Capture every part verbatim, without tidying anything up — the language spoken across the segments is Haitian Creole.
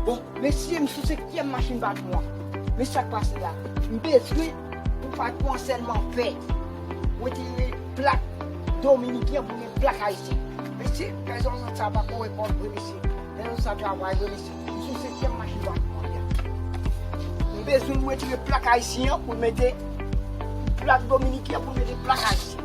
Bon, mesye, m sou senkyèm machin patwon an. Men sa k pase la. M bezwen pou patwon an sèlman fè retire plak dominiken pou met plak ayisyen. Mesye, pèsonn sa pa ko repon vre, mesye. Pèsonn sa travay vre, mesye. M sou senkyèm machin patwon an. M bezwen m retire plak ayisyen an pou mete plak dominiken an pou mete plak ayisyen.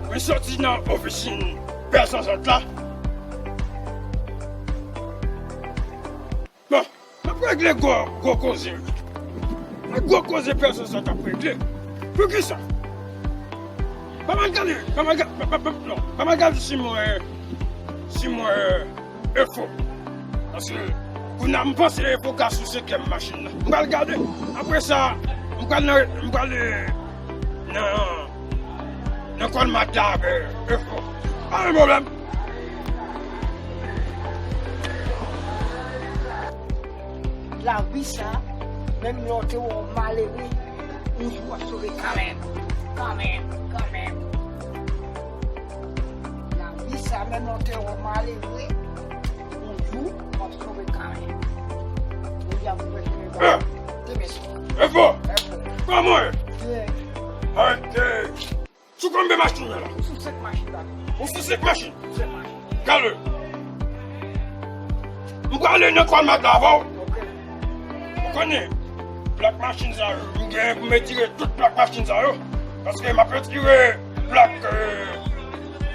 Mwen soti nan ofisin pèsonn sa la. Bon, m ap regle gwo, gwo koze. Gwo koze pèsonn sa t ap regle. Poukisa? Pa mal gade, pa mal gade, pa, pa, pa, non, pa mal gade si mwen, si mwen, Efo. Paske, kounye a, m panse Efo ka sou senkyèm machin nan. M pral gade. Apre sa, m pral nan, m pral, eh, nan, nan kòlmad la avè Efo. Pa gen pwoblèm. Lavi sa, menm lè w te wè w malere, yon jou w ap sove kanmenm. Kanmenm, kanmenm. Lavi sa, menm lè w te wè w malere, yon jou w ap sove kanmenm. Jodi a pou mwen te men ba. Te men. Efo! Efo! Kòman w ye? Byen. Ok. Sou konbyen machin ou ye la? Sou senk machin la. Ou sou senk machin? Senk machin. Gade. M prale nan kòlmad la avè w. Ok. Ou konnen, plak machin sa yo, m gen pou m retire tout plak machin sa yo. Paske m ap retire plak, eh,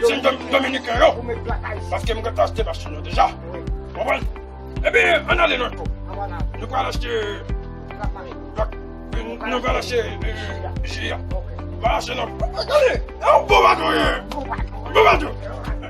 machin dom-, dominiken yo. Ou met plak ayisyen. Paske m gentan achte machin yo deja. Wi. Konprann? Ebyen, ann ale nan tou. Ann ale. Nou pral achte plak, nou pral achte, eh, ji a. Ok. Nou pral achte nan, gade, e yon bon patwon ye. Bon patwon. Bon patwon.